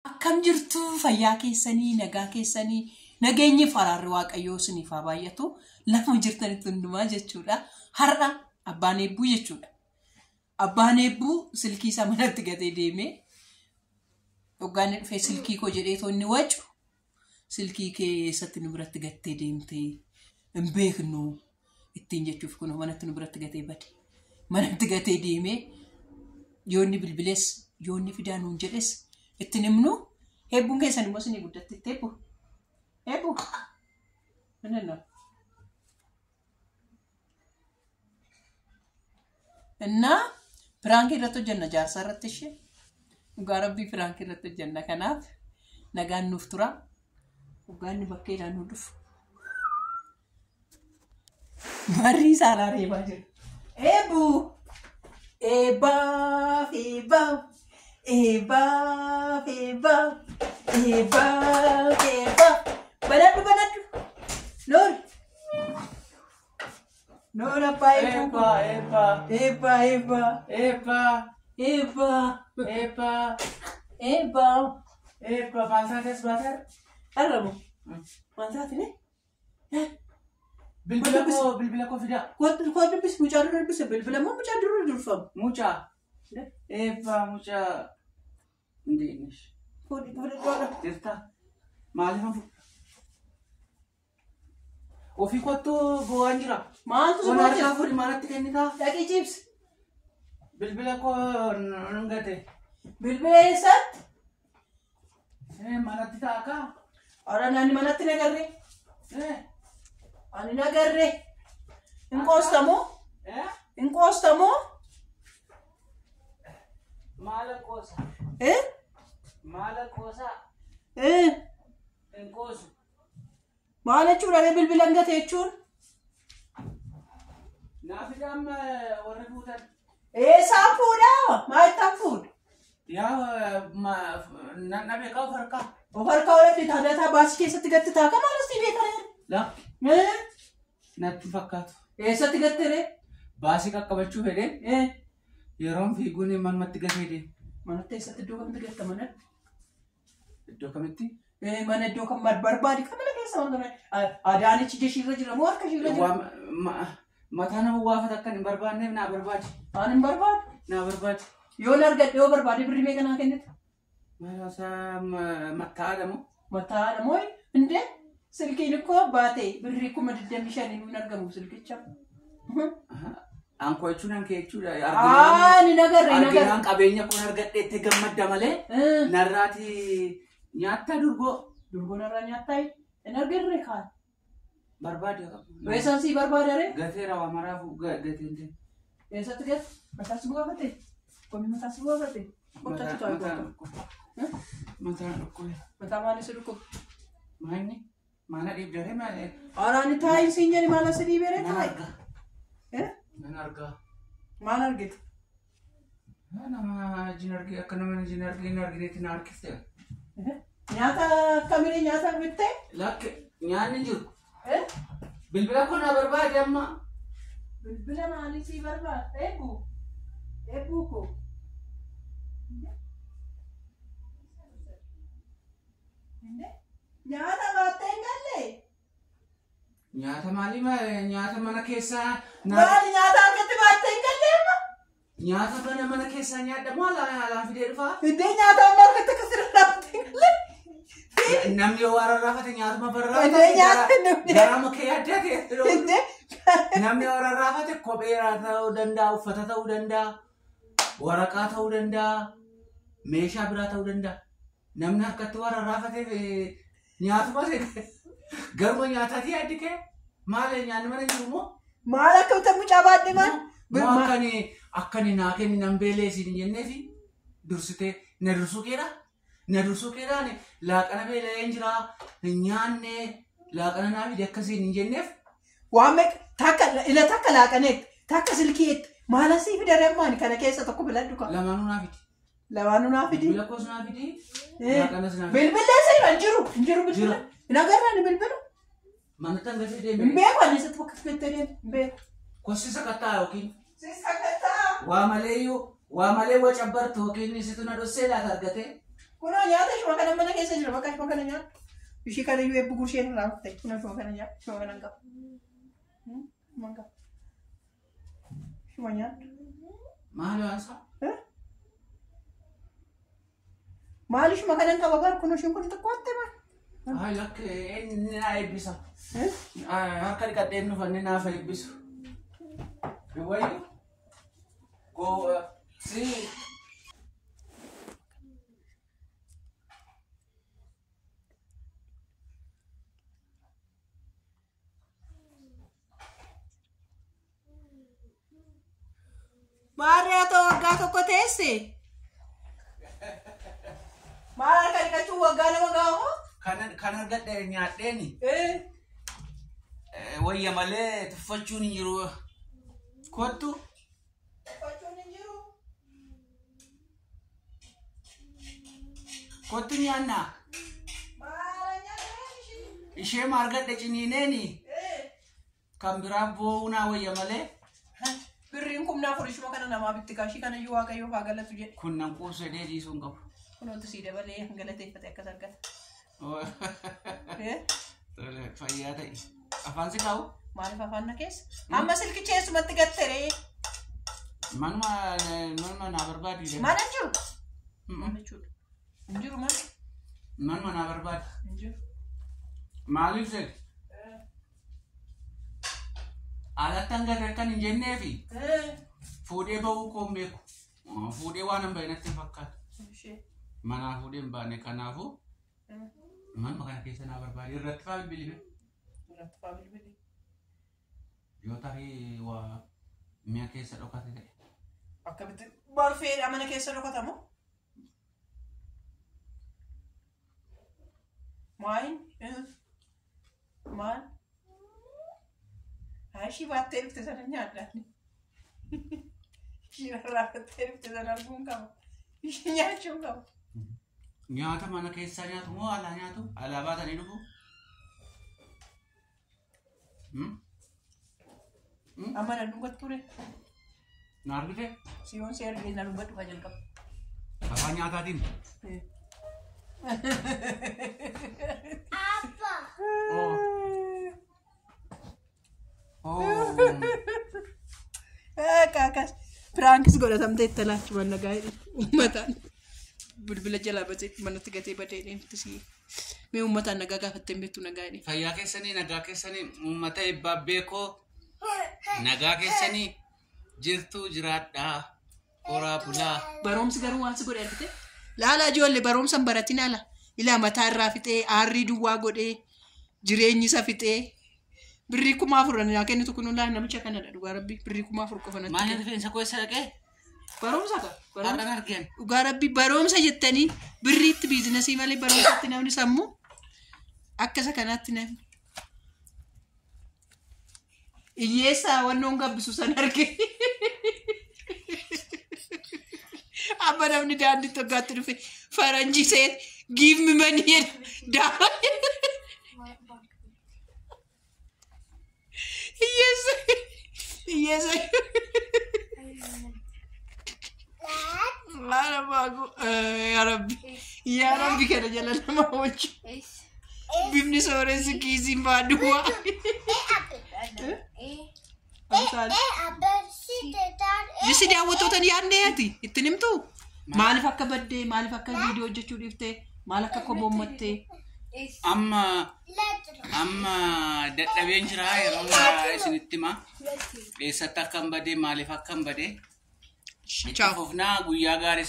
Akkam jirtu fayyaa keessanii, nagaa keessanii, nageenyi faraarri waaqayyoo isiniif haa baay'atu. Lafa jirtanitti hundumaa jechuudha. Har'a abbaan eebbuu jechuudha. Abbaan eebbuu silkii isaa manatti gatee deemee hoggaan inni dhufee silkii koo jedhee otoo inni wacu silkii kee eessatti nu biratti gattee deemtee hin beeknu ittiin jechuuf kun manatti nu biratti gatee bade. Manatti gatee deemee yoo inni bilbiles yoo inni fidaa nuun jedhes ittiin himnu heebbuun keessan immoo isinii guddattetti eebbu. Eebbu. ምንድን ነው? እና prank irratti hojjenna jaarsa irratti ishee dhugaa rabbii prank irratti hojjenna kanaaf nagaan nuuf tura dhugaan bakkeedhaan nu dhufu barrii saalaa reebaa jira. Eebbu eebbaaf eebbaaf eebbaaf eebbaaf eebbaaf eebbaaf banadhu banadhu noor noor abbaa eebbuu Eebba, eebba, eebbaa eebbaa eebba, eebbaa eebba, eebbaa eebba. Maal taates baater? arrabu maal taatine Bilbila koo fidaa. koo dubbis mucaa dura dubbise bilbila moo mucaa dura durfamu Mucaa. Eebba mucaa. እንዴት ነሽ? Jirta? Maaliifan fuudha? Ofii kottu bu'aan jira. Maaltu si Kun bu'aa harkaa jira? fuudhi maalatti kennitaa? Dhaqii ciibsi. Bilbila koo nan gate. Bilbila eessatti? Manatti ta'a kaa? Ora ani manatti nagarre. Ani nagarre. Hin qoostamoo? Hin qoostamoo? Maala qoosa? Maala qoosaa? Hin qoosu. Maal jechuudha ree bilbila hin gate jechuun? Naa fidaan warri fuutan. Eessaan fuudhaa? Maal ittaan fuudha? Yaa nan dhabe qabu harkaa. Of harkaa olatti taadaa baasii keessatti gatti taaka maal asii beekaree? Lakki natti fakkaatu. Eessatti gatte ree? Baasii qaqqabachuu fedheen yeroon fiiguun manumatti gatee deema. Manatti eessatti iddoo kamitti gatta manatti? Iddoo kamitti? Mana iddoo kan barbaade kan mana keessa wanta Adaanichi ija ishiirra jira moo harka ishiirra jira? Mataa nama waafata akka hin barbaanneef naa barbaadi. Waan hin barbaadu. Naa barbaadi. Yoon argadhe yoo barbaade birrii meeqa naa kennita? Maal mattaa'aadha moo? Mattaa'aadha moo? Indee silkiin ikkoo baate birrii 25,000 hin argamu silkicha. Ankoo jechuun ankee jechuudha. Ani nagarre nagarre. Arginaan qabeenya koon argadheetti gammadda malee narraati nyaatta durgoo. Durgoo narraa nyaattaa hin argirre kaan. Barbaade. Eessaan sii barbaada ree? Gateera waa maraafu gateen deema. Eessatti gate? Mataa si bu'aafate? Komii mataa si bu'aafate? Kottatti to'atu. Mataan dhukkube. Mataa maali si dhukkuba? Maanni maana dhiibdaree maali? Araani taa'i siin jedhi maal asi dhiibere Nan taa'i? argaa. Nan argaa. Maal argite? Nama jin argee akka nama jin argee hin argineetti na harkiste. Nyaata akkamiree nyaata bittee? Lakki nyaanni jiru. Bilbila koo na barbaade amma. Bilbila maalii sii barbaada? Eebbuu. Eebbuu koo. Nyaata baattee hin galle? Nyaata maalii nyaata mana keessaa Maali nyaata harkatti baattee hin galle amma? Nyaata mana keessaa nyaadha moo alaan fidee dhufaa? Iddoo nyaata amma harkatti akka sirra baattee hin galle? Namni yoo waan rarraafate nyaatuma Iddoo nyaata namni. Garaa mukkee yaaddate. Iddoo. Namni yoo rarraafate kophee ta'uu danda'a, uffata ta'uu danda'a, waraqaa ta'uu danda'a, meeshaa biraa ta'uu danda'a. Namni harkatti waan rarraafateef nyaatuma garuma nyaataati yaaddi kee maal nyaanni mana jiru moo? Maal akka mucaa baadhe maal? Moo akkani naa kenni nan beelee siin jenneefi dursitee na dursuu keedhaa? Na dursuu keedhaan laaqana beela'een jira nyaanne laaqana naa fide akkasiin hin jenneef. Waan meeqa takka ila takka laaqaneetti takka silkiitti maal asii fide maani kana keessa tokko filadhu ka. Lamaanuu naa fidi. Lamaanuu naa fidi. Bilbila koos naa fidi. Laaqanas naa fidi. Bilbillee seera hin jiru hin jiru bilbila. Hin agarraan bilbila. Manatti hangasee deeme. Hin beeku ani eessatti bakka filattee deemu hin beeku. Kossi sakattaa yookiin. Si sakattaa. Waa malee iyyuu waa malee wacabbartu yookiin situ na dhossee laata argatee. Kunoo nyaata ishuma kana mana keessa jira bakka ishuma kana nyaata. Ishii kana iyyuu eebbu gursheen irraa kutte. Kunoo ishuma kana nyaata. Ishuma kana hin qabu. Ishuma hin qabu. Ishuma nyaata. Maal waansa? Maal ishuma kana hin qaba bar kunoo ishiin kun xiqqootte maal? Ay lakke inni na eebbisa. Harka dhiqadheen dhufanne naaf eebbisu. Wayyu? Goo si Maarree haa ta'u waggaa tokko teesse. Maal harka dhiqachuun waggaa nama gahamoo? kan argadhe nyaadheeni wayya malee tuffachuun hin jiru. Kottu Tuffachuun hin jiru. Kottu nyaannaa. Maala nyaata ishii? Ishee ma argadhe ciniineeni kan biraa boo'uu naa wayya malee Birriin 4,000 ishuma kana namaa bitti kaashii kana iyyuu waaqayyoof haa galatu jedhe. kun nan quubsee dhiisuu hin qabu. Kunuuntu sii dabalee galateeffate akkas argata. Tole, fayyaa ta'i. Afaan si kaa'u? Maaliif afaan na keessa? Amma silkicha eessumatti gatteree? Manuma manuma naa barbaadi. Mana hin jiru. Mana jechuudha. Hin jiru mana. Manuma naa barbaadi. Hin jiru. Maaliif jedhe? Alatti hanga akkan hin jenneefi fuudhee bahuu koo hin beeku. Fuudhee waan hin bahe natti hin fakkaatu. Manaa fuudhee hin baane kanaafuu manuma kana keessa naa barbaadi. Irratti faa bilbilime. Irratti faa bilbili. Yoo tarii waa mi'a keessa dhokate ta'e. Akkamitti barfeedha mana keessa dhokatamu? Maal? Maal? Ishii baattee dhufte sana nyaadhaan. Ishii rarraafattee dhufte sana arguun qaba. Ishii nyaachuun qaba. Nyaata mana keessaa nyaatu moo alaa nyaatu? Alaa baatanii dhufu? Amma na dhungatu ture. Na argite? Siyoon si argee na dhungatu ka jalqaba. Afaan nyaataatiin. Abba. Oh. Akkas piraankis godhatamtee itti laachuu manna gaa'ee uummataan bilbila jalaa batee manatti gatee badee deemti si mee uummataan nagaa gaafattee hin beektu nagaa jedhee. Fayyaa keessanii nagaa keessanii uummata eebbaa beekoo nagaa keessanii jirtu jiraadhaa horaa bulaa. Barumsi garuu waan si godhe argite laala ijoollee barumsa hin baratin ala ilaa mataa irraa fixee aarrii duwwaa godhee jireenyi isa fixee birrii 4,000 naa kennitu kun laa namicha kanadha dhugaa rabbi birrii 4,000 qofa natti Maal kenna. rifeensa koo eessa dhaqee? Barumsa ka barumsa. Har'aan argeen. Dhugaa rabbi barumsa jettanii birriitti biizinasii malee barumsatti namni sammuu akka isa kanaatti namni. Hiyyeessaa wannoon gabbisu san arge. Amma namni daandii tokkotti dhufe faranjii seen give me money jedha. Hiyyeessa hiyyeessa. Yaa Rabbi yaa Rabbi kana jala nama oolchu. Bifni sooressi kiisiin baaduu. Bisi daawwattoota ni yaadne ati ittiin himtu maaliif akka baddee maaliif akka viidiyoo hojjechuu dhiiftee maal akka koboommattee Amma amma dadhabeen jira yeroo hundaa isinitti hima. Eessatti akka hin badee maaliif akka hin badee. Itti Ciao. fufnaa guyyaa gaarii.